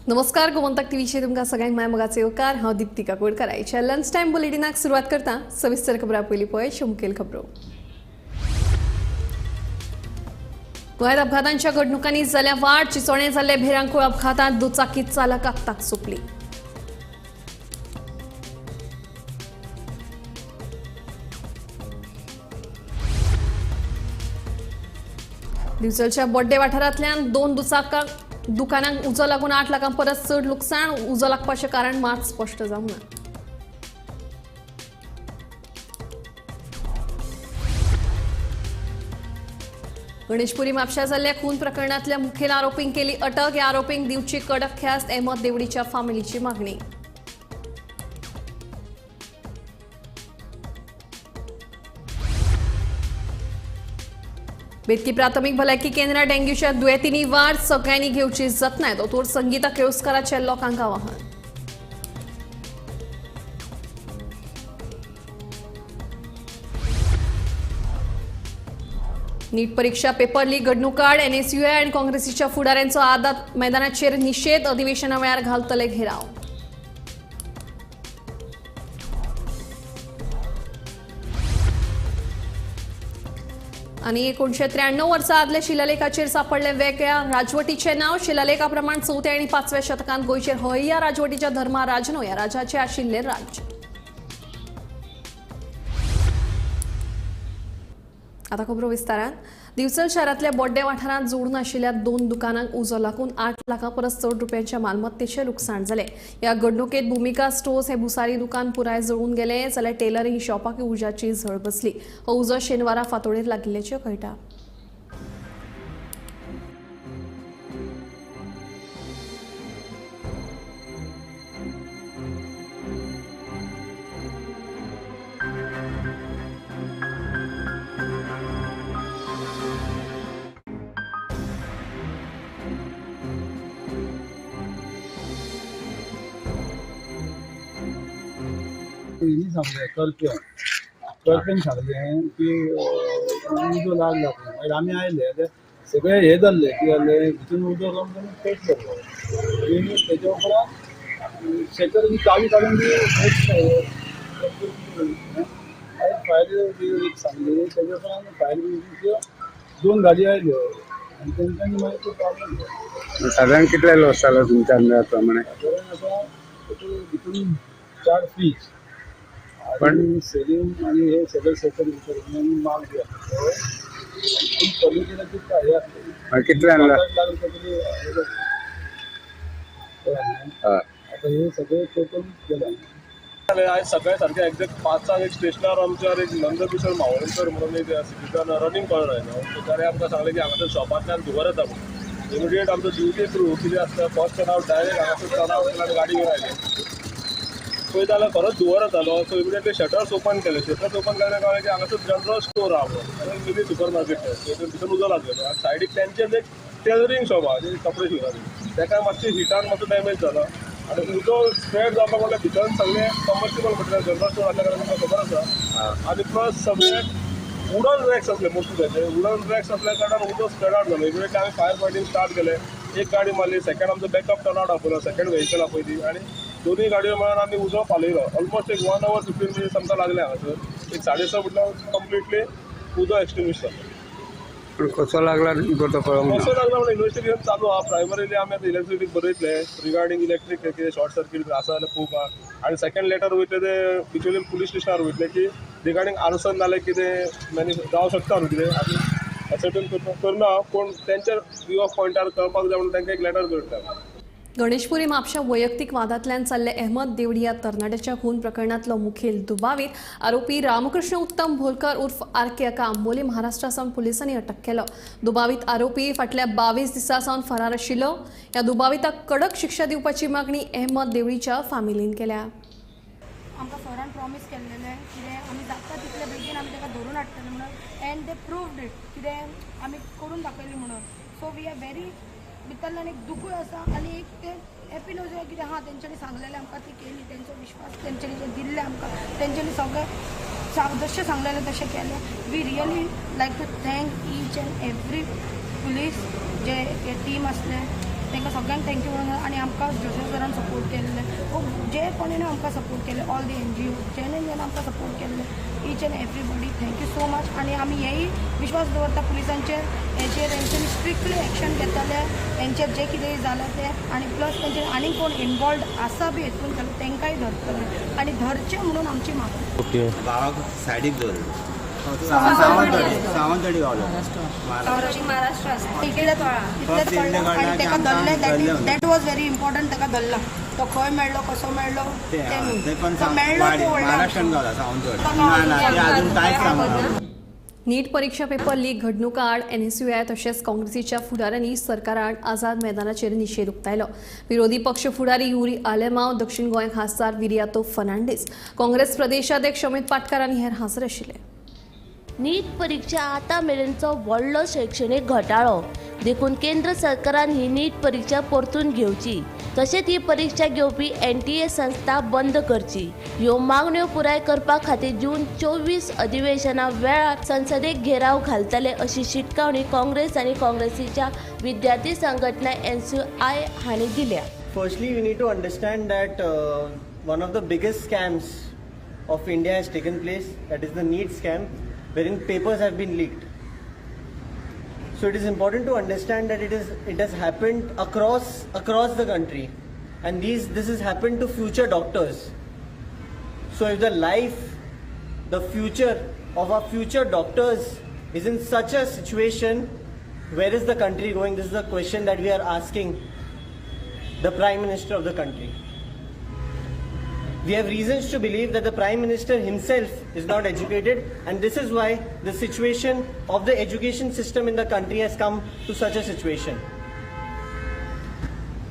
नमस्कार, गोमंतक टीव्हीचेर तुमकां सगळ्यांक माय मोगाचो येवकार. हांव दीप्ती काकोडकर. आयच्या लंच टायम बुलेटिनाक सुरवात करता. सविस्तर खबरां पयलीं पळय मुखेल खबरो. गोंयांत अपघातांच्या घडणुकांनी जाल्या वाड. चिचोणे जाल्ले भिरांकूळ अपघातांत दुचाकी चालकाक ताक सोंपली. दिवचलच्या बोड्डे वाठारांतल्यान दोन दुचाकां दुकानांक उजो लागून 8 लाखां परस चड लुकसाण. उजो लागपाचें कारण मात स्पश्ट जावंक ना. गणेशपुरी म्हापशा जाल्ल्या खून प्रकरणांतल्या मुखेल आरोपींक केली अटक. ह्या आरोपींक दिवची कडक ख्यास्त, अहमद देवडीच्या फामिलीची मागणी. बेतकी प्राथमिक भलायकी केंद्रात डेंग्यूच्या दुयेंतींनी वाड. सगळ्यांनी घेवची जतनाय. दोतोर संगीता केळुस्काराचे लोकांक आवाहन. नीट परीक्षा पेपर लीक घडणूक आड एनएसयूआय आनी काँग्रेसीच्या फुडाऱ्यांचो आझाद मैदानाचेर निशेध. अधिवेशना वेळार घालतले घेराव. आनी 1993 वर्सा आदल्या शिलालेखाचेर सापडले वेगळ्या राजवटीचें नांव. शिलालेखा प्रमाण 4थ्या आनी 5व्या शतकांत गोंयचेर हया राजवटीच्या धर्मा राजनो ह्या राजाचे आशिल्ले राज्य. आतां खबरो विस्तारान. दिवचल शारांतल्या बोड्डे वाठारांत जोडून आशिल्ल्या दोन दुकानांक उजो लागून 8 लाखां परस चड रुपयांच्या मालमत्तेचें लुकसाण जालें. ह्या घडणुकेंत भुमिका स्टोर्स हें भुसारी दुकान पुराय जळून गेलें, जाल्यार टेलरिंग शॉपाक उज्याची झळ बसली. हो उजो शेनवारा फांतोडेर लागिल्ल्याचें कळटा. सांगलें कर्फ्यून सांगलें की उजो लागला. मागीर आमी आयले, सगळे हे जाल्ले कितें जालें, भितून उजो लागून पेटलो. आनी तेच्या उपरांत शटर चावी काडून ती मागीर फायर ब्रिगेडीक सांगली. तेच्या उपरांत फायर ब्रिगेडीच्यो 2 गाडयो आयल्यो आनी तेंच्यांनी मागीर तो प्रॉब्लम जालो. साधारण कितले लॉस जालो तुमच्या अंदाजा प्रमाणे? सादारण आतां भितून 4 फ्रीज पण सेलिंग आणि हे सगळे सेटल आणि माल जे आसलो फर्निचराची हे आसलें. कितले 7-8 लाख रुपया तरी. आता हे सगळे टोटल गेले. आयज सकाळी सारकें एक्झॅक्ट 5 एक स्टेशनार आमच्या एक नंदकिशोर मावळणकर म्हणून एक सिटीच्यान रनिंग कॉल आयलो. ताणें आमकां सांगलें की हांगासर शॉपांतल्यान धुंवर येता म्हणून. इमिडिएट आमचो ड्युटी थ्रू कितें आसता फर्स्ट टर्न डायरेक्ट हांगासर टर्न आवट केला आनी गाडी घेवन आयली. पळयता जाल्यार खरोच धुंवर येतालो. सो इमिडिएटली शटर्स ओपन केले. शटर्स ओपन केले कळ्ळें की हांगासर जनरल स्टोर आहा म्हणून, मिनी सुपर मार्केट. थंय भितर उजो लागलेलो आनी सायडीक तेंचेच एक टेलरींग शॉप आहा, जे कपडे शिंवतात. तेका मातशी हिटान मातसो डॅमेज जालो आनी उजो स्प्रेड जावपाक म्हणल्यार भितर सगळें कमर्शियल मटेरियल जनरल स्टोर आसल्या कारणान तुमकां खबर आसा. आनी प्लस सगळे वुडन रॅक्स आसले, मोस्टली तेचे वुडन रॅक्स आसल्या कारणान उजो स्प्रेड आवट जालो. इमिडिएटली आमी फायर फायटींग स्टार्ट केलें. एक गाडी मारली, सेकंड आमचो बॅकअप टर्न आवट आपयलो, सेकंड व्हेकल आपयली आनी दोनूय गाडयो मेळून आमी उजो पालयलो. ऑलमोस्ट एक 1 our 15 minutes आमकां लागले हांगासर. एक 6:30 म्हटल्यार कंप्लिटली उजो एक्सटिंग्विश जालो. पण कसो लागला नेमको तो कळोंक ना. कसो लागला म्हणल्यार इन्वेस्टिगेशन चालू आहा. प्रायमरीली आमी आतां इलेक्ट्रिसिटीक बरयतले रिगार्डींग इलेक्ट्रीक कितें शॉर्ट सर्कीट आसा जाल्यार पळोवपाक. आनी सेकंड लेटर वयतले ते बिचोली पुलीस स्टेशनार वयतले की रिगार्डींग आर्सन नाल्यार कितें मॅनेज जावं शकता न्हू कितें आमी असर्टन करना, पूण तेंच्या व्यू ऑफ पॉयंटार कळपाक जाय म्हणून तांकां एक लेटर बरयता. गणेशपुरी म्हापशा वैयक्तीक वादांतल्यान चालले अहमद देवडी ह्या तरणाट्याच्या खून प्रकरणांतलो मुखेल दुबावीत आरोपी रामकृष्ण उत्तम भोलकर उर्फ आर के हाका आंबोली महाराष्ट्रा सावन पुलिसांनी अटक केलो. दुबावीत आरोपी फाटल्या 22 दिसां सावन फरार आशिल्लो. ह्या दुबाविताक कडक शिक्षा दिवपाची मागणी अहमद देवडीच्या फामिलीन केल्या. आमकां सरान प्रॉमीस केल्लेलें कितें आमी जाता तितले बेगीन आमी ताका धरून हाडटले म्हणून, एंड they proved it कितें आमी करून दाखयली म्हणून. सो we are very भितरल्यान एक दुखूय आसा आनी एक ते हॅपी न्हू जाय कितें हां तेंच्यांनी सांगलेलें आमकां ती केली, तेंचो विश्वास तेंच्यांनी जें दिल्लें आमकां तेंच्यांनी सगळें जशें सांगलेलें तशें केलें. We really like to thank each and every police J team आसलें तांकां सगळ्यांक thank you म्हणून. आनी आमकां जोसेफ सरान सपोर्ट केल्ले, जे कोणें आमकां सपोर्ट केले, ऑल the NGO जेणे जेणे आमकां सपोर्ट केल्ले, each and everybody thank you so much. आनी आमी हेय विश्वास दवरता पुलिसांचेर, हेचेर हेंच्यांनी स्ट्रिक्टली एक्शन घेतले हेंचेर जें कितें जालां तें. आनी प्लस तेंचेर आनी कोण इनवॉल्वड आसा बी हेतून जाल्यार तांकांय धरतले आनी धरचें म्हणून आमची मागणी. ओके, गांवाक सायडीक दवरलो, सावंतवाडी गावलो. महाराष्ट्र इतलेंच कळ्ळें आनी ताका धरलें, that was very important. ताका धरला तो खंय मेळ्ळो, कसो मेळ्ळो ते पण महाराष्ट्रान गावला सावंतवाडी. ना ना, ते अजून कांयच सांगना. नीट परीक्षा पेपर लीक घडणुका आड एनएसयूआय तशेंच काँग्रेसीच्या फुडाऱ्यांनी सरकारान आझाद मैदानाचेर निशेध उक्तायलो. विरोधी पक्ष फुडारी युरी आलेमाव, दक्षिण गोंय खासदार विरियातो फर्नांडीस, काँग्रेस प्रदेशाध्यक्ष अमित पाटकार आनी हेर हाजीर आशिल्ले. नीट परीक्षा आतां मेरेनचो व्हडलो शैक्षणीक घोटाळो देखून केंद्र सरकारान ही नीट परीक्षा परतून घेवची, तशेंच ही परीक्षा घेवपी NTA संस्था बंद करची. ह्यो मागण्यो पुराय करपा खातीर जून 24 अधिवेशना वेळार संसदेक घेराव घालतले अशी शिटकावणी काँग्रेस आनी काँग्रेसीच्या विद्यार्थी संघटना NSUI हांणी दिल्या. Firstly, we need to understand that one of the biggest scams of India has taken place, that is the NEET scam, wherein papers have been leaked. So it is important to understand that it has happened across the country, and this has happened to future doctors. So if the future of our future doctors is in such a situation, where is the country going? This is the question that we are asking the Prime Minister of the country. We have reasons to believe that the Prime Minister himself is not educated, and this is why the situation of the education system in the country has come to such a situation.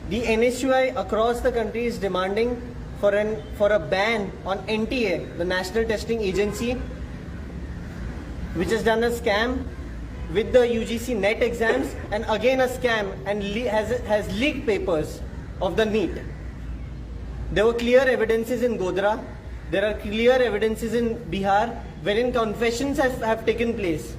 The NSUI across the country is demanding for a ban on NTA, the National Testing Agency, which has done a scam with the UGC NET exams, and again a scam, and has leaked papers of the NEET. There were clear evidences in Godhra, there are clear evidences in Bihar, wherein confessions have taken place.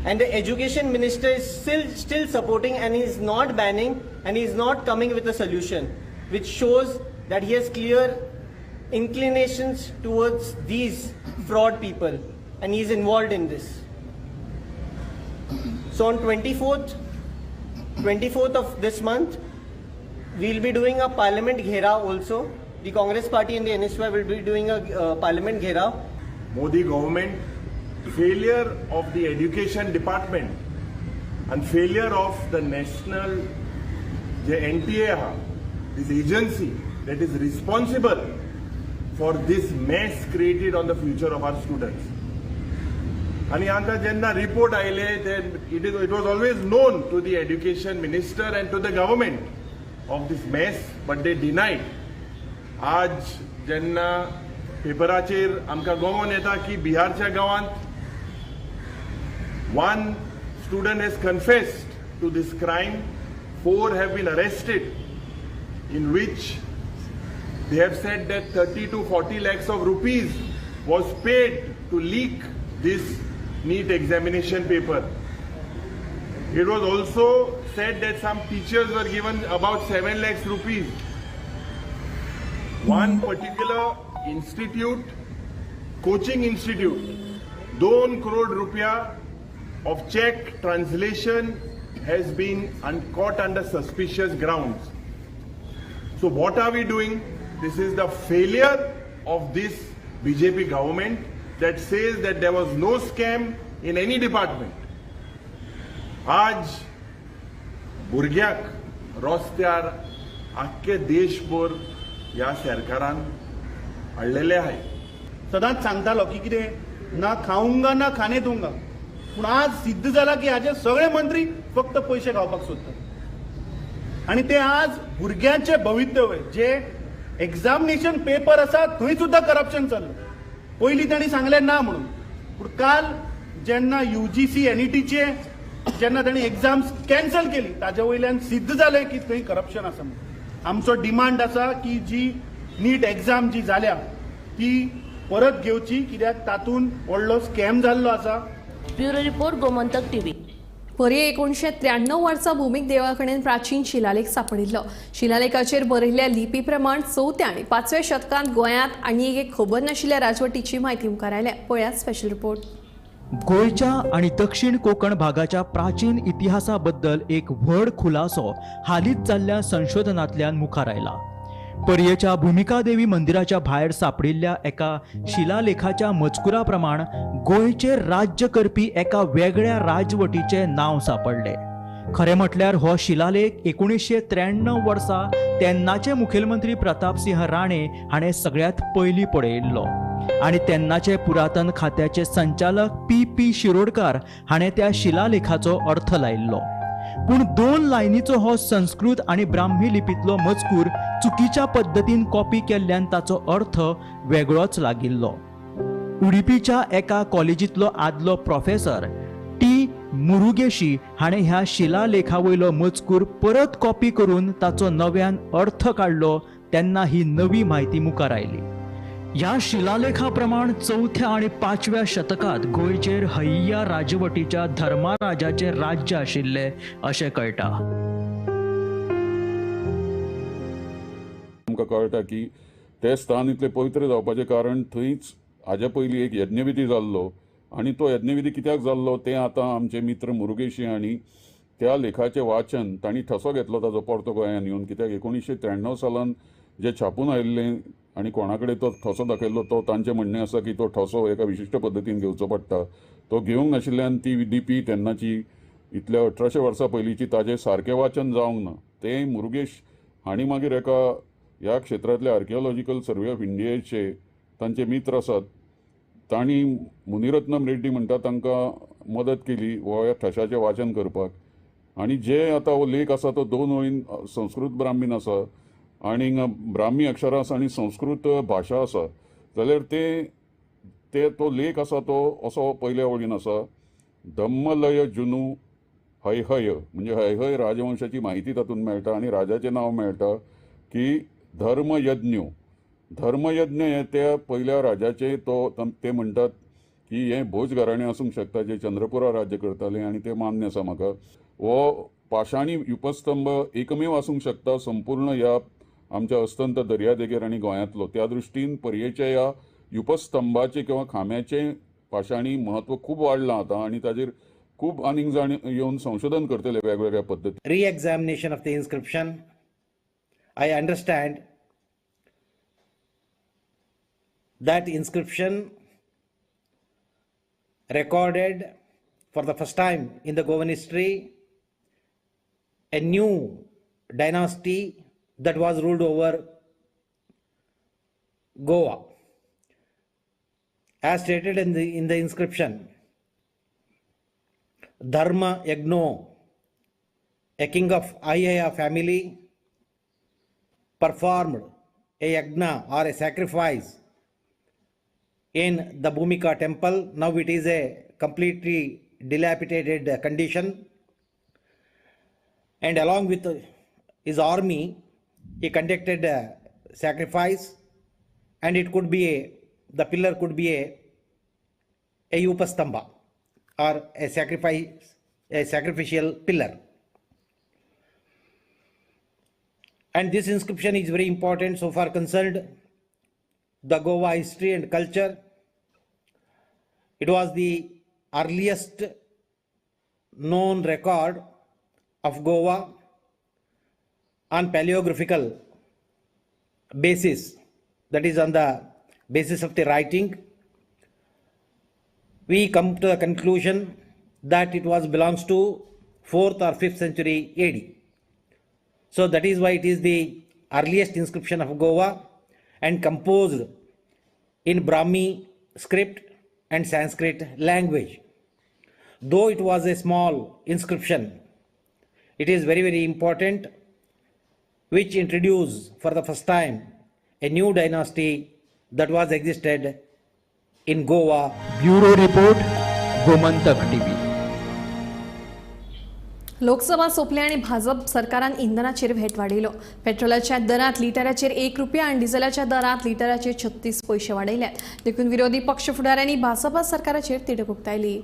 And the education minister is still supporting, and he is not banning, and he is not coming with a solution, which shows that he has clear inclinations towards these fraud people, and he is involved in this. So on 24th of this month, we will be doing a parliament gherao also. The Congress party and the NSY will be doing a parliament gherao. Modi government, failure of the education department and failure of the national NTA, this agency that is responsible for this mess created on the future of our students. And आता जेन्ना report आयले, then it was always known to the education minister and to the government of this mess, but they denied. आज जेन्ना पेपराचेर आमकां Goan येता की बिहारच्या गांवांत 1 student has confessed to this crime, 4 have been arrested, in which they have said that 30 to 40 lakhs of rupees was paid to leak this NEET examination paper. It was also said that some teachers were given about 7 lakhs rupees. One particular institute, coaching institute, 2 crore rupiah of check translation has been caught under suspicious grounds. So what are we doing? This is the failure of this BJP government that says that there was no scam in any department. आज भुरग्याक रस्त्यार आख्खे देशभर ह्या सरकारान हाडलेले आहाय. सदांच सांगतालो की कितें ना खाऊंगा ना खाने दूंगा, पूण आज सिद्ध जाला की हाजे सगळे मंत्री फक्त पयशे खावपाक सोदतात आनी ते आज भुरग्यांचे भवितव्य जे एग्जामिनेशन पेपर आसा थंय सुद्दां करप्शन चल्लां. पयलीं तांणी सांगलें ना म्हणून, पूण काल जेन्ना UGC NETचे जेन्ना तांणी एग्जाम्स कॅन्सल केली ताजे वयल्यान सिद्ध जालें की थंय करप्शन आसा म्हणून. आमचो डिमांड आसा की जी नीट एग्जाम जी जाल्या ती परत घेवची, कित्याक तातूंत व्हडलो स्कॅम जाल्लो आसा. Bureau report, Gomantak TV. पर्ये 1993 वर्सा भूमीक देवळा कडेन प्राचीन शिलालेख सांपडिल्लो. शिलालेखाचेर बरयल्ल्या लिपी प्रमाण 4थ्या आनी 5व्या शतकांत गोंयांत आनी एक खबर नाशिल्ल्या राजवटीची म्हायती मुखार आयल्या. पळयात स्पेशल रिपोर्ट. गोंयच्या आनी दक्षिण कोकण भागाच्या प्राचीन इतिहासा बद्दल एक व्हड खुलासो हालींच जाल्ल्या संशोधनांतल्यान मुखार आयला. पर्येच्या भूमिकादेवी मंदिराच्या भायर सांपडिल्ल्या एका शिलालेखाच्या मजकुरा प्रमाण गोंयचेर राज्य करपी एका वेगळ्या राजवटीचें नांव सांपडलें. खरें म्हटल्यार हो शिलालेख 1993 वर्सा तेन्नाचे मुखेलमंत्री प्रतापसिंह राणे हाणें सगळ्यांत पयलीं पळयिल्लो आनी तेन्नाचे पुरातन खात्याचे संचालक पी पी शिरोडकार हाणें त्या शिलालेखाचो अर्थ लायिल्लो. पूण 2 लायनीचो हो संस्कृत आनी ब्राह्मी लिपींतलो मजकूर चुकीच्या पद्दतीन कॉपी केल्ल्यान ताचो अर्थ वेगळोच लागिल्लो. उडुपीच्या एका कॉलेजींतलो आदलो प्रोफेसर टी मुरुगेशी हाणें ह्या शिलालेखा वयलो मजकूर परत कॉपी करून ताचो नव्यान अर्थ काडलो तेन्ना ही नवी म्हायती मुखार आयली. ह्या शिलालेखा प्रमाण 4थ्या आनी 5व्या शतकांत गोंयचेर हय्या राजवटीच्या धर्माराजाचें राज्य आशिल्लें अशें कळटा. आमकां कळटा की तें स्थान इतलें पवित्र जावपाचें कारण थंयच हाज्या पयलीं एक यज्ञविधी जाल्लो आनी तो यज्ञविधी कित्याक जाल्लो तें आतां आमचे मित्र मुरुगेशी हांणी त्या लेखाचें वाचन तांणी ठसो घेतलो ताजो परतो गोंयांत येवन, कित्याक 1993 सालान जें छापून आयिल्लें आनी कोणा कडेन तो ठसो दाखयल्लो तो तांचें म्हणणें आसा की तो ठसो एका विशिश्ट पद्दतीन घेवचो पडटा, तो घेवंक नाशिल्ल्यान ती लिपी तेन्नाची इतल्या 1800 वर्सां पयलींची ताजें सारकें वाचन जावंक ना. तें मुरुगेश हांणी मागीर एका ह्या क्षेत्रांतल्या आर्किओलॉजिकल सर्वे ऑफ इंडियेचे तांचे मित्र आसात तांणी मुनिरत्नम रेड्डी म्हणटा तांकां मदत केली हो ह्या ठशाचें वाचन करपाक. आनी जे आतां हो लेख आसा तो 2 ओळीन संस्कृत ब्राह्मीन आसा आनी ब्राह्मी अक्षरां आसा आनी संस्कृत भाशा आसा, जाल्यार ते तो लेख आसा तो असो पयल्या ओळीन आसा, धम्मलय जुनू हैहय, म्हणजे हैहय राजवंशाची म्हायती तातूंत मेळटा आनी राजाचें नांव मेळटा की धर्मयज्ञ. धर्मयज्ञ हें त्या पयल्या राजाचें तो ते म्हणटात की हें भोज घराणें आसूंक शकता जें चंद्रपुरा राज्य करतालें आनी तें मान्य आसा म्हाका. हो पाशाणी उपस्तंभ एकमेव आसूंक शकता संपूर्ण ह्या आमच्या अस्तंत दर्यादेगेर आनी गोंयांतलो. त्या दृश्टीन पर्येच्या ह्या उपस्तंभाचें किंवा खांब्याचें पाशाणी म्हत्व खूब वाडलां आतां आनी ताजेर खूब आनीक जाण येवन संशोधन करतले वेगवेगळ्या पद्दती. Re-examination of the inscription, I understand that inscription recorded for the first time in the Goan history a new dynasty that was ruled over Goa. As stated in the inscription, Dharma Yagno, a king of Ayaya family, performed a yagna or a sacrifice in the Bhumika temple. Now it is a completely dilapidated condition. And along with his army, he conducted a sacrifice, and it could be the pillar could be a upastamba or a sacrifice, a sacrificial pillar. And this inscription is very important so far concerned the Goa history and culture. It was the earliest known record of Goa on paleographical basis, that is on the basis of the writing. We come to the conclusion that it was belongs to 4th or 5th century AD. So that is why it is the earliest inscription of Goa and composed in Brahmi script and Sanskrit language. Though it was a small inscription, it is very, very important, which introduced for the first time a new dynasty that was existed in Goa. Bureau Report, Gomantak TV. Lok Sabha सोंपली आनी भाजप सरकारान इंधनाचेर भेट वाडयलो. पेट्रोलाच्या दरांत लिटराचेर 1 रुपया आनी डिझेलाच्या दरांत लिटराचेर 36 पयशे वाडयल्यात. देखून विरोधी पक्ष फुडाऱ्यांनी भाजपा सरकाराचेर तिडक उक्तायली.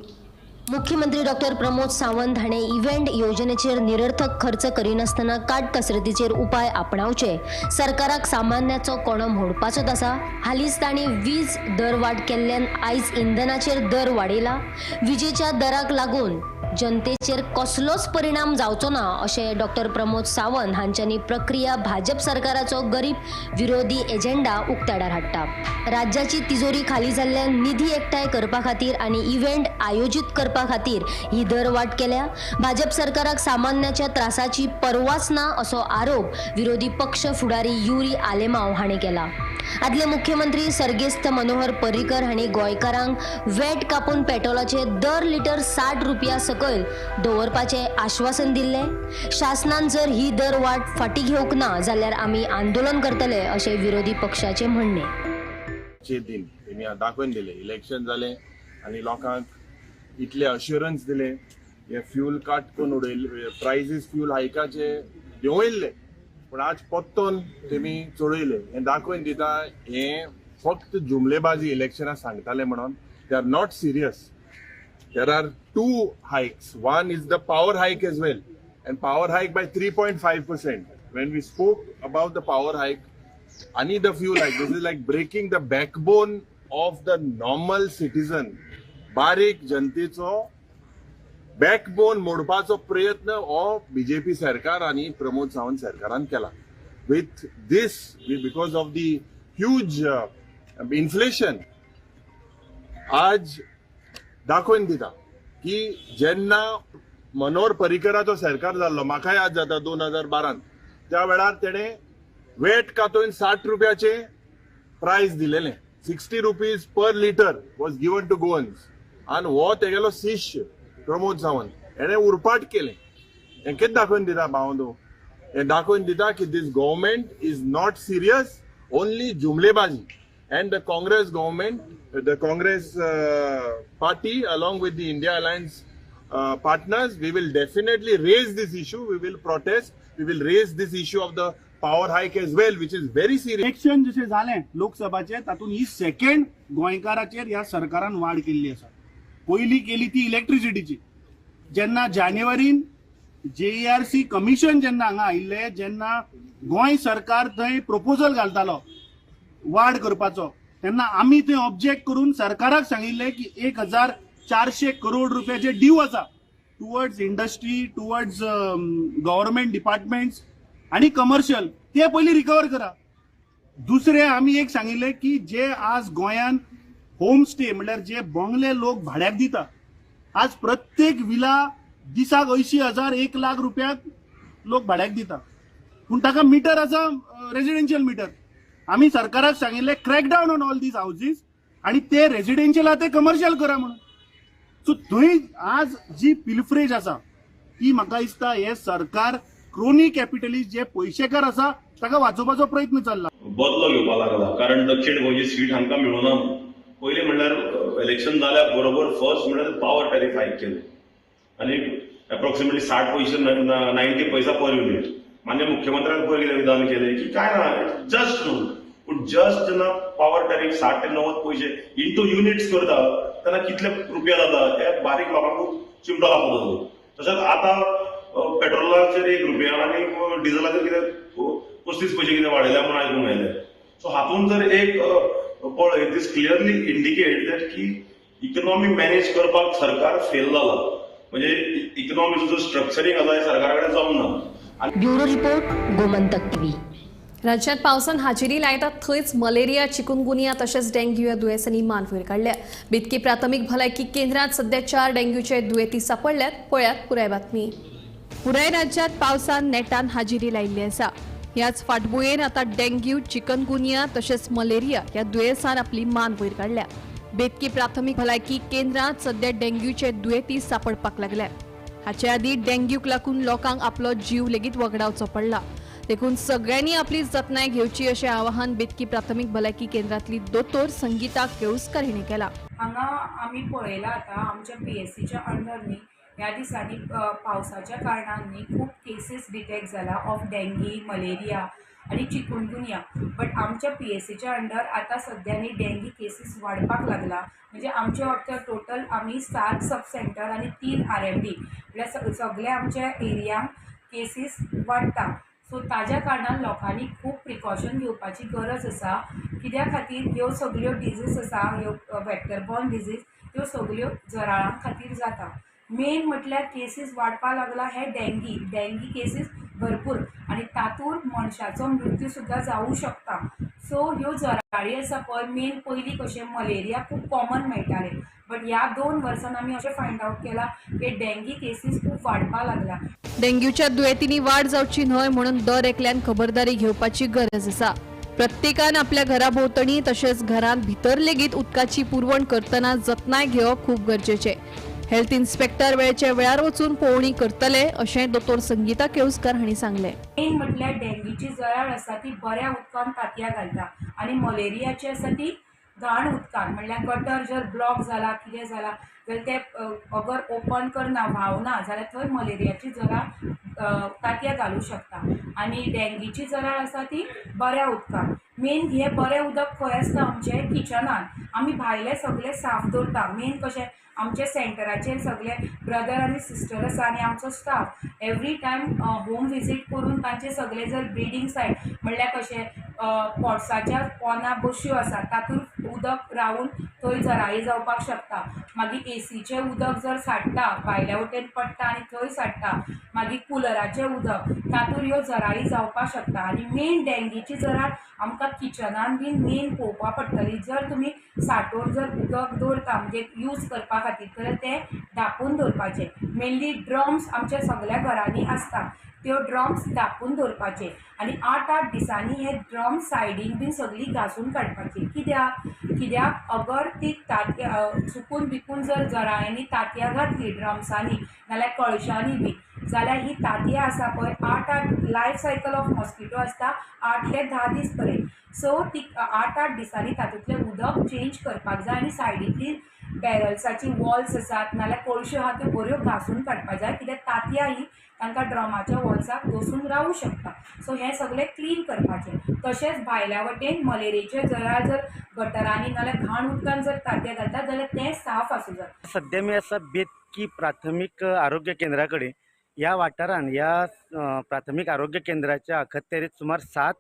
मुख्यमंत्री डॉक्टर प्रमोद सावंत हाणें इव्हेंट योजनेचेर निरर्थक खर्च करिनासतना काटकसरतीचेर उपाय आपणावचे. सरकाराक सामान्याचो कोणो मोडपाचोच आसा. हालींच तांणी वीज दरवाड केल्ल्यान आयज इंधनाचेर दर वाडयला. विजेच्या दराक लागून जनतेचेर कसलोच परिणाम जावचो ना अशें डॉक्टर प्रमोद सावंत हांच्यांनी प्रक्रिया भाजप सरकाराचो गरीब विरोधी एजेंडा उक्ताडार हाडटा. राज्याची तिजोरी खाली जाल्ल्यान निधी एकठांय करपा खातीर आनी इव्हेंट आयोजीत करपा खातीर ही दरवाड केल्या. भाजप सरकाराक सामान्याच्या त्रासाची पर्वाच ना असो आरोप विरोधी पक्ष फुडारी युरी आलेमाव हांणी केला. आदले मुख्यमंत्री सर्गेस्त मनोहर पर्रीकर हांणी गोंयकारांक वेट कापून पेट्रोलाचे दर लिटर 60 रुपया सकयल दवरपाचें आश्वासन दिल्लें. शासनान जर ही दरवाड फाटीं घेवंक ना जाल्यार आमी आंदोलन करतले अशें विरोधी पक्षाचें म्हणणें. दिन तेमी दाखोवन दिले, इलेक्शन जालें आनी लोकांक इतले अश्युरन्स दिले, हे फ्यूल कट करून उडयले, प्रायसीस फ्यूल हायकाचे देंवयल्ले, पूण आज परतून तेमी चडयले. हें दाखोवन दिता हें फक्त जुमलेबाजी इलेक्शनां सांगताले म्हणून. They are not serious. There are two hikes. One is the power hike as well, and power hike by 3.5%. When we spoke about the power hike ani the fuel hike, this is like breaking the backbone of the normal citizen. बारीक जनतेचो backbone मोडपाचो प्रयत्न हो BJP सरकार आनी प्रमोद सावंत सरकारान केला. With this, because of the huge inflation, आज दाखोवन दिता की जेन्ना मनोहर पर्रीकराचो सरकार जाल्लो, म्हाका याद जाता 2012 त्या वेळार तेणें वेट कातोवन 60 रुपयाचे प्रायस दिलेलें. 60 rupees per litre was given to Goans. आनी हो तेगेलो शिष्य प्रमोद सावंत हेणें उरपाट केलें. हें कितें दाखोवन दिता भावंदो? हें दाखोवन दिता की this government is not serious, only जुमलेबाजी. And the Congress government, the Congress party along with the India Alliance partners, we will definitely raise this issue. We will protest. We will raise this issue of the power hike as well, which is very serious. Election जशें जालें लोकसभाचें, तातूंत ही second गोंयकाराचेर ह्या सरकारान वाड केल्ली आसा. पयली केली ती इलेक्ट्रिसिटीची. जेन्ना जानेवारीन JERC commission जेन्ना हांगा आयिल्लें, जेन्ना गोंय सरकार थंय प्रपोजल घालतालो वाड करपाचो, तेन्ना आमी थंय ऑब्जेक्ट करून सरकाराक सांगिल्लें की 1400 करोड रुपयाचे ड्यू आसा towards industry, towards government departments आनी कमर्शियल, ते पयलीं रिकवर करा. दुसरें आमी एक सांगिल्लें की जे आज गोंयान होम स्टे म्हणल्यार जे बंगले लोक भाड्याक दिता, आज प्रत्येक विला दिसाक 80,000 1 लाख रुपयाक लोक भाड्याक दिता, पूण ताका मिटर आसा रेजिडेन्शियल मिटर. आमी सरकाराक सांगिल्लें crack down on all these houses आनी ते रेजिडेन्शियल आहा ते कमर्शियल करा म्हणून. सो थंय आज जी पिलफ्रेज आसा ती म्हाका दिसता हे सरकार क्रोनी कॅपिटलिस्ट जे पयशेकार आसा ताका वाचोवपाचो प्रयत्न चल्ला. बदलो घेवपाक लागला, कारण दक्षिण गोंयची सीट हांकां मेळुना. पयलीं म्हणल्यार इलेक्शन जाल्या बरोबर फर्स्ट म्हणल्यार पावर टॅरिफ हायक केलें आनी एप्रोक्सिमेटली 60 पैसे 90 पैसा पर युनिट. मान्य मुख्यमंत्र्यान पयर कितें विधान केलें की काय ना, जस्ट न्हू, पूण जस्ट जेन्ना पावर टॅरिफ 60 ते 90 पैसे इंटू युनिट्स करता तेन्ना कितले रुपया जाता हे बारीक लोकांक चिमटो लागता तो. तशेंच आतां पेट्रोलाचेर 1 रुपया आनी डिझलाचेर कितें 35 पैसे कितें वाडयल्या म्हूण आयकूंक आयलें. सो हातूंत जर एक पळय, दीस क्लियरली इंडिकेट that की इकॉनॉमी मॅनेज करपाक सरकार फेल जाला, म्हणजे इकॉनॉमीचो जो स्ट्रक्चरींग आसा हें सरकारा कडेन जावंक ना. Bureau report, Gomantak TV. राज्यात पावसान हाजेरी लायता थंयच मलेरिया, चिकुनगुनिया तशेंच डेंग्यू ह्या दुयेंसांनी मान वयर काडल्या. बेतकी प्राथमीक भलायकी केंद्रात सध्या 4 डेंग्यूचे दुयेंती सापडल्यात. पळयात पुराय बातमी. पुराय राज्यात पावसान नेटान हाजेरी लायिल्ली आसा. ह्याच फाटभुंयेर आतां डेंग्यू, चिकनगुनिया तशेंच मलेरिया ह्या दुयेंसान आपली मान वयर काडल्या. बेतकी प्राथमीक भलायकी केंद्रात सध्या डेंग्यूचे दुयेंती सापडपाक लागल्या. हाचे आदीं डेंग्यूक लागून लोकांक आपलो जीव लेगीत वगडावचो पडला. देखून सगळ्यांनी आपली जतनाय घेवची अशें आवाहन बेतकी प्राथमीक भलायकी केंद्रांतली दोतोर संगीता केळुस्कर हिणें केलां. हांगा आमी पळयलां आतां आमच्या PSCच्या अंडर न्ही ह्या दिसांनी पावसाच्या कारणान न्ही खूब केसीस डिटेक्ट जाला ऑफ डेंगी, मलेरिया. आनी चिकुनगुनिया. बट आमच्या पीएसीच्या अंडर आतां सद्या न्ही डेंगी केसीस वाडपाक लागला. म्हणजे आमच्या वखदार टोटल आमी 7 सब सेंटर आनी 3 RMD म्हळ्यार सगळे आमच्या एरियांक केसीस वाडटा. सो ताज्या कारणान लोकांनी खूब प्रिकॉशन घेवपाची गरज आसा. कित्या खातीर ह्यो सगळ्यो डिजीज आसा, ह्यो वॅक्टर बॉर्न डिजीज, त्यो सगळ्यो जराळां खातीर जाता. मेन म्हटल्यार केसीस वाडपाक लागला हे डेंगी. डेंगी केसीस भरपूर आनी तातूंत मनशाचो मृत्यू सुद्दां जावूं शकता. सो ह्यो जराळी आसा पळय, मेन पयलीं कशें मलेरिया खूब कॉमन मेळटाले, बट ह्या 2 वर्सान आमी अशें फायंड आवट केलां की डेंगी केसीस खूब वाडपाक लागला. डेंग्यूच्या दुयेंतींनी वाड जावची न्हय म्हणून दर एकल्यान खबरदारी घेवपाची गरज आसा. प्रत्येकान आपल्या घरा भोंवतणी तशेंच घरांत भितर लेगीत उदकाची पुरवण करतना जतनाय घेवप खूब गरजेचें. हेल्थ इन्स्पेक्टर वेळच्या वेळार वचून पळोवणी करतले अशें दोतोर संगीता केळुस्कर हांणी सांगलें. मेन म्हटल्यार डेंगीची जराळ आसा ती बऱ्या उदकान तांतयां घालता आनी मलेरियाची आसा ती घाण उदकान, म्हणल्यार गटर जर ब्लॉक जाला कितें जाला जाल्यार ते अगर ओपन करना व्हांवना जाल्यार थंय मलेरियाची जराळ तांतयां घालूं शकता. आनी डेंगीची जराळ आसा ती बऱ्या उदकान. मेन हें बरें उदक खंय आसता आमचें किचनान. आमी भायलें सगळें साफ दवरता. मेन कशें आमच्या सेंटराचेर सगळे ब्रदर आनी सिस्टर आसा आनी आमचो staff every time home visit करून तांचे सगळे जर ब्रिडींग सायट म्हणल्यार कशें पॉट्साच्या पोना बश्यो आसा तातूंत उदक रावून थंय जराळी जावपाक शकता. मागीर एसीचें उदक जर साडटा भायल्या वटेन पडटा आनी थंय साडटा, मागीर कुलराचें उदक तातूंत ह्यो जराळी जावपाक शकता. आनी मेन डेंगीची जराळ आमकां किचनान बीन मेन पळोवपाक पडटली. जर तुमी साठोवन जर उदक दवरता म्हणजे यूज करपा खातीर जाल्यार तें धांपून दवरपाचें. मेनली ड्रम्स आमच्या सगल्या घरांनी आसता, त्यो ड्रम्स धांपून दवरपाचे आनी 8-8 दिसांनी हे ड्रम्स सायडीन बीन सगळी घासून काडपाची. कित्याक कित्याक अगर ती तांतयां चुकून बिकून जर जराळ्यांनी तांतयां घातली ड्रम्सांनी नाल्यार कळशांनी बी जाल्यार ही तांतयां आसा पळय 8-8 लायफ सायकल ऑफ मॉस्किटो आसता 8 ते 10 दीस पर्यंत. सो ती 8-8 दिसांनी तातूंतलें उदक चेंज करपाक जाय आनी सायडींतली बॅरल्साची वॉल्स आसात नाल्यार कळश्यो आहा त्यो बऱ्यो घासून काडपाक जाय, कित्याक तांतयां ही तांकां ड्रमाच्या वॉल्साक दसून रावूं शकता. सो हें सगळें क्लीन करपाचें. तशेंच भायल्या वटेन मलेरियेचे जराळ जर गटरांनी नाल्यार घाण उदकान जर तांतयां घालता जाल्यार तें साफ आसूं जाय. सद्या मी आसा बेतकी प्राथमीक आरोग्य केंद्रा कडेन. ह्या वाठारान ह्या प्राथमीक आरोग्य केंद्राच्या अखत्यारीत सुमार 7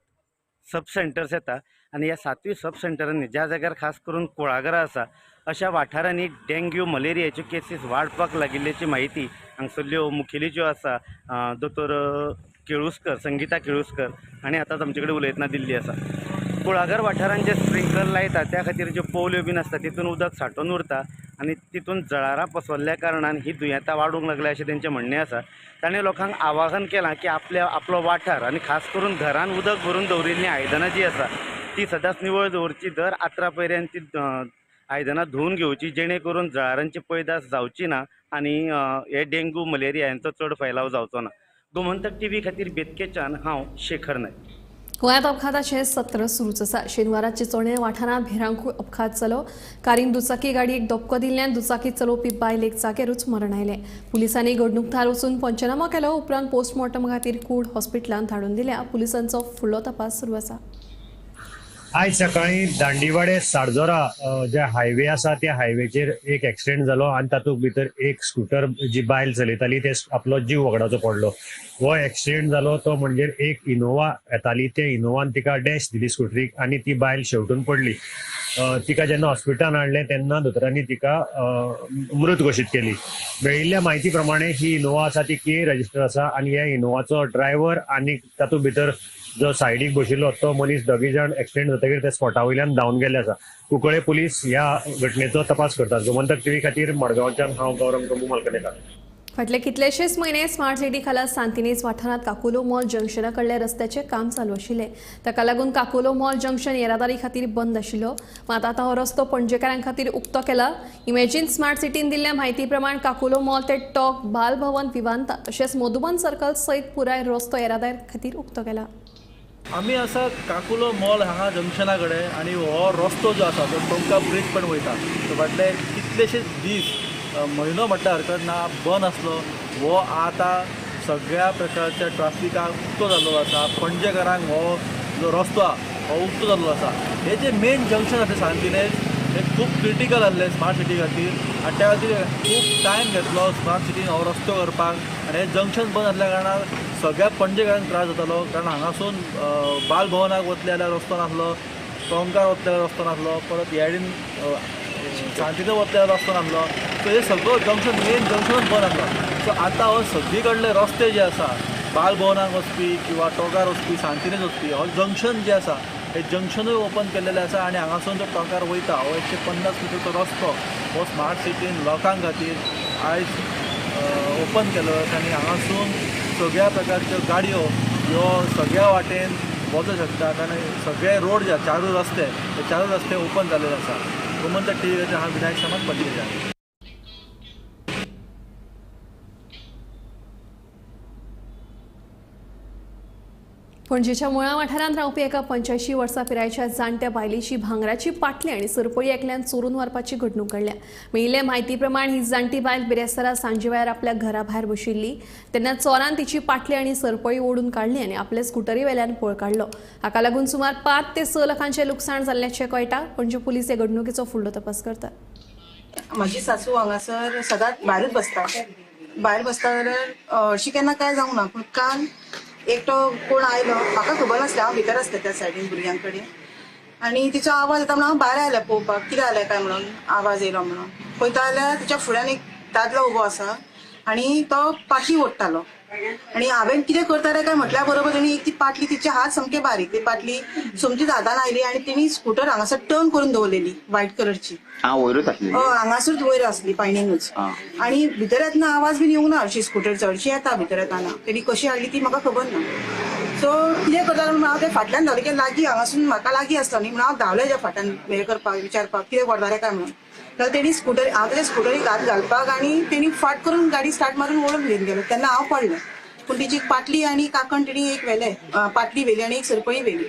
सब सेंटर्स येता आनी ह्या 7 सब सेंटरांनी ज्या जाग्यार खास करून कुळागरां आसा अशा वाठारांनी डेंग्यू मलेरियाच्यो केसीस वाडपाक लागिल्ल्याची म्हायती हांगसरल्यो मुखेली ज्यो आसा दोतोर केळुस्कर, संगीता केळुस्कर हांणी आतांच आमचे कडेन उलयतना दिल्ली आसा. कुळागर वाठारांत जे स्प्रिंकलर लायता त्या खातीर ज्यो पोवल्यो बीन आसता तितून उदक सांठोवन उरता आनी तितून जळारां पसरल्या कारणान ही दुयेंतां वाडूंक लागल्या अशें तेंचें म्हणणें आसा. ताणें लोकांक आवाहन केलां की आपल्या आपलो वाठार आनी खास करून घरान उदक भरून दवरिल्लीं आयदनां जीं आसा ती सदांच निवळ दवरची, दर आत्रा पयऱ्यान ती आयदनां धुवन घेवची जेणे करून जळारांची पैदास जावची ना आनी हे डेंग्यू मलेरिया हांचो चड फैलाव जावचो ना. गोमंतक टीव्ही खातीर बेतकेच्यान हांव शेखर नायक. गोंयांत अपघाताचें सत्र सुरूच आसा. शेनवारा चिचोणे वाठारांत भिरांकूळ अपघात जालो. कारीन दुचाकी गाडयेक धपको दिल्ल्यान दुचाकी चलोवपी बायलेक जाग्यारूच मरण आयलें. पुलिसांनी घडणूक थळार वचून पंचनामो केलो. उपरांत पोस्टमॉर्टम खातीर कूड हॉस्पिटलांत धाडून दिल्या. पुलिसांचो फुडलो तपास सुरू आसा. आयज सकाळी दांडीवाडे साडजोरा जे हायवे आसा त्या हायवेचेर एक एक्सिडेंट जालो आनी तातूंत भितर एक स्कूटर जी बायल चलयताली ते आपलो जीव वगडावचो पडलो. हो एक्सिडेंट जालो तो म्हणजे एक इनोवा येताली, ते इनोवान तिका डॅश दिली स्कुटरीक आनी ती बायल शेवटून पडली. तिका जेन्ना हॉस्पिटलान हाडलें तेन्ना दोतोरांनी तिका मृत घोशीत केली. मेळिल्ल्या म्हायती प्रमाणे ही इनोवा आसा ती के रजिस्टर आसा आनी ह्या इनोवाचो ड्रायव्हर आनी तातूंत भितर जो सायडीक बशिल्लो तो मनीस दोगी जाण एक्सिडेंट जातकीर त्या स्पॉटा वयल्यान धांवन गेल्ले आसा. कुंकळे पुलीस ह्या घटनेचो तपास करतात. गोमंतक टीव्ही खातीर मडगांवच्यान हांव गौरव प्रभू मालकणेकार. फाटले कितलेशेच म्हयने स्मार्ट सिटी खाला सांतिनेज वाठारांत काकुलो मॉल जंक्शना कडल्या रस्त्याचें काम चालू आशिल्लें. ताका लागून काकुलो मॉल जंक्शन येरादारी खातीर बंद आशिल्लो. मात आतां हो रस्तो पणजेकारां खातीर उक्तो केला. इमॅजिन स्मार्ट सिटीन दिल्ल्या म्हायती प्रमाण काकुलो मॉल ते टॉक बालभवन विमानतळ तशेंच मधुबन सर्कल सयत पुराय रस्तो येरादारी खातीर उक्तो केला. आमी आसा काकुलो मॉल हांगा जंक्शना कडेन आनी हो रस्तो जो आसा तो टोंका ब्रिज पण वयता. तो फाटले कितलेशे दीस म्हयनो म्हटल्यार हरकत ना बंद आसलो. हो आतां सगळ्या प्रकारच्या ट्राफिकाक उक्तो जाल्लो आसा. पणजेकारांक हो जो रस्तो आहा हो उक्तो जाल्लो आसा. हे जे मेन जंक्शन आसा सांतिनेज हे खूब क्रिटिकल आसले स्मार्ट सिटी खातीर आनी त्या खातीर खूब टायम घेतलो स्मार्ट सिटीन हो रस्तो करपाक. आनी हे जंक्शन बंद आसल्या कारणान सगळ्या पणजेकारांक त्रास जातालो, कारण हांगासून बालभवनाक वतले जाल्यार रस्तो नासलो, टोंकार वतले जाल्यार रस्तो नासलो, परत ह्या सांतिनेज वतले जाल्यार रस्तो नासलो. सो हे सगळो जंक्शन मेन जंक्शनूच बंद आसलो. सो आतां हो सगळी कडले रस्ते जे आसा बालभवनाक वचपी किंवा टोंकार वचपी, सांतिनेज वचपी, हो जंक्शन जे आसा हे जंक्शनूय ओपन केल्लेलें आसा. आनी हांगासून जो टोंकार वयता हो 150 मिटरचो रस्तो हो स्मार्ट सिटीन लोकां खातीर आयज ओपन केल्लो आसा. आनी हांगासून सगळ्या प्रकारच्यो गाडयो ह्यो सगळ्या वाटेन वचूंक शकता, कारण सगळे रोड जे चारूय रस्ते हे चारूय रस्ते ओपन जाल्लेले आसा. गोमंतक टीव्हीचेर हांव विनायक सामंत, पणजेच्यान. पणजेच्या मुळा वाठारांत रावपी एका 85 वर्सां पिरायेच्या जाणट्या बायलेची भांगराची पाटली आनी सरपळी एकल्यान चोरून व्हरपाची घडणूक घडल्या. मेळिल्ले म्हायती प्रमाण ही जाणटी बायल बिरेस्तारा सांजे वेळार आपल्या घरा भायर बशिल्ली तेन्ना चोरान तिची पाटली आनी सरपळी ओडून काडली आनी आपले स्कुटरी वेल्यान पळ काडलो. हाका लागून सुमार 5 ते 6 लाखांचें लुकसाण जाल्ल्याचें कळटा. पणजे पुलीस हे घडणुकेचो फुडलो तपास करतात. म्हजी सासू हांगासर सदांच भायरूच बसता. भायर बसता जाल्यार अशी केन्ना कांय जावंक ना, पूण काल एकटो कोण आयलो, म्हाका खबर नासलें, हांव भितर आसलें त्या सायडीन भुरग्यां कडेन, आनी तिचो आवाज येता म्हणून हांव भायर आयलें पळोवपाक कितें जालें काय म्हणून, आवाज येयलो म्हणून. पळयता जाल्यार तिच्या फुड्यान एक दादलो उबो आसा आनी तो पाटली ओडटालो. आनी हांवें कितें करता रे काय म्हटल्या बरोबर तेणी एक ती पाटली, तिचे हात सामके बारीक, ती पाटली सोमतीच हातान आयली आनी तेणी स्कुटर हांगासर टर्न करून दवरलेली व्हायट कलरची. हय, हांगासरूच वयर आसली पायणीनूच. आनी भितर येतना आवाज बीन येवंक ना, हरशी स्कुटर चडशी येता भितर येताना, तेणी कशी हाडली ती म्हाका खबर ना. सो कितें करता म्हणून हांव ते फाटल्यान धांवलें, कित्याक लागीं हांगासून म्हाका लागीं आसलो न्ही म्हणून हांव धांवलें त्या फाटल्यान हें करपाक, विचारपाक कितें करता रे काय म्हणून. जाल्यार तेणी स्कुटर, हांव तेच्या स्कुटरीक हात घालपाक आनी तेणी फाट करून गाडी स्टार्ट मारून ओडून घेवन गेलो. तेन्ना हांव पडलें, पूण तिची पाटली आनी काकण तेणी एक व्हेलें, पाटली व्हेली आनी एक सरपळी व्हेली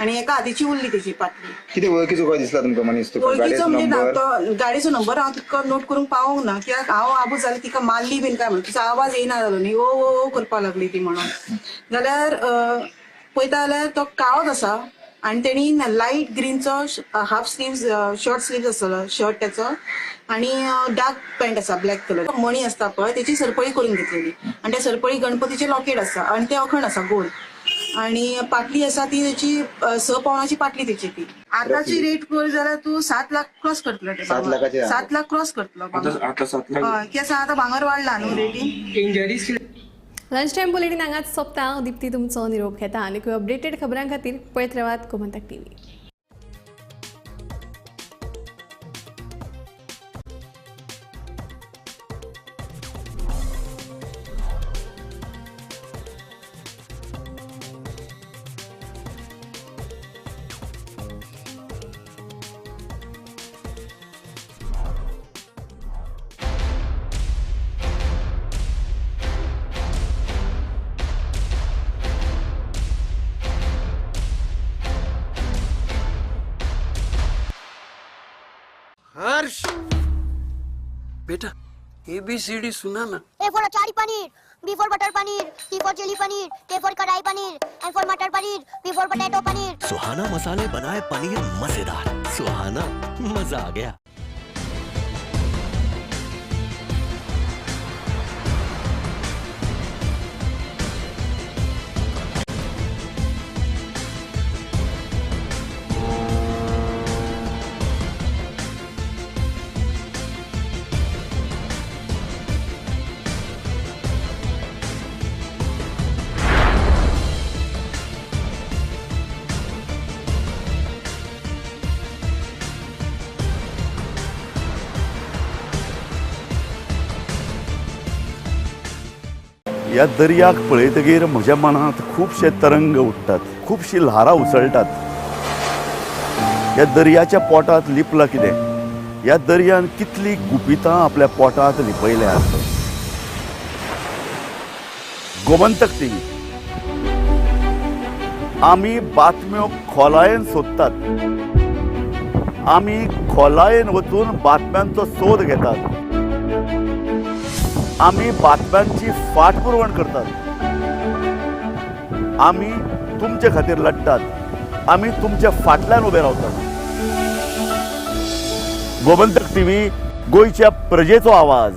आनी एका हातीची उरली तिची पाटली. कितें वळखीचो काय दिसला तुमकां मनीस? वळखीचो म्हणजे ना, तो गाडयेचो नंबर हांव तितको नोट करूंक पावोंक ना, कित्याक हांव आबूज जालें, तिका मारली बीन काय म्हणून, तिचो आवाज येयना जालो न्ही, ओ ओ ओ करपाक लागली ती म्हणून. जाल्यार पळयता जाल्यार तो काळोच आसा आनी तेणी लायट ग्रीनचो हाफ स्लीव्स, शॉर्ट स्लीव्स आसतलो शर्ट तेचो, आनी डार्क पॅन्ट आसा ब्लॅक कलर, मणी आसता पळय तेची सरपळी करून घेतलेली आनी त्या सरपळी गणपतीचें लॉकेट आसा आनी तें अखंड आसा गोल, आनी पाटली आसा ती तेची 6 पावणाची पाटली तेची ती. आतांची रेट पळय जाल्यार तूं 7 लाख क्रॉस करतलो, 7 लाख क्रॉस करतलो. हय, कित्याक आतां भांगर वाडला न्हू रेटीन. लंच टायम बुलेटीन हांगाच सोंपता. हांव दीप्ती तुमचो निरोप घेता आनी अपडेटेड खबरां खातीर पळयत रावात गोमंतक टीव्ही. हर्ष बेटा ABCD सुना ना। A for achari paneer, B for butter paneer, C for chilli paneer, K for kadai paneer, M for matar paneer, P for potato paneer. Suhana मसाले बनाए पनीर मजेदार, सुहाना मजा आ गया। ह्या दर्याक पळयतगीर म्हज्या मनांत खुबशे तरंग उठ्ठात, खुबशीं ल्हारां उसळटात। ह्या दर्याच्या पोटांत लिपलां कितें? ह्या दर्यान कितलीं गुपितां आपल्या पोटांत लिपयल्यांत। गोमंतक टीव्ही आमी बातम्यो खोलायेन सोदतात, आमी खोलायेन वचून बातम्यांचो सोद घेतात। आमी बातम्यांची फाटपुरवण करतात. आमी तुमचे खातीर लढटात, आमी तुमच्या फाटल्यान उबे रावतात. गोमंतक टीव्ही, गोंयच्या प्रजेचो आवाज.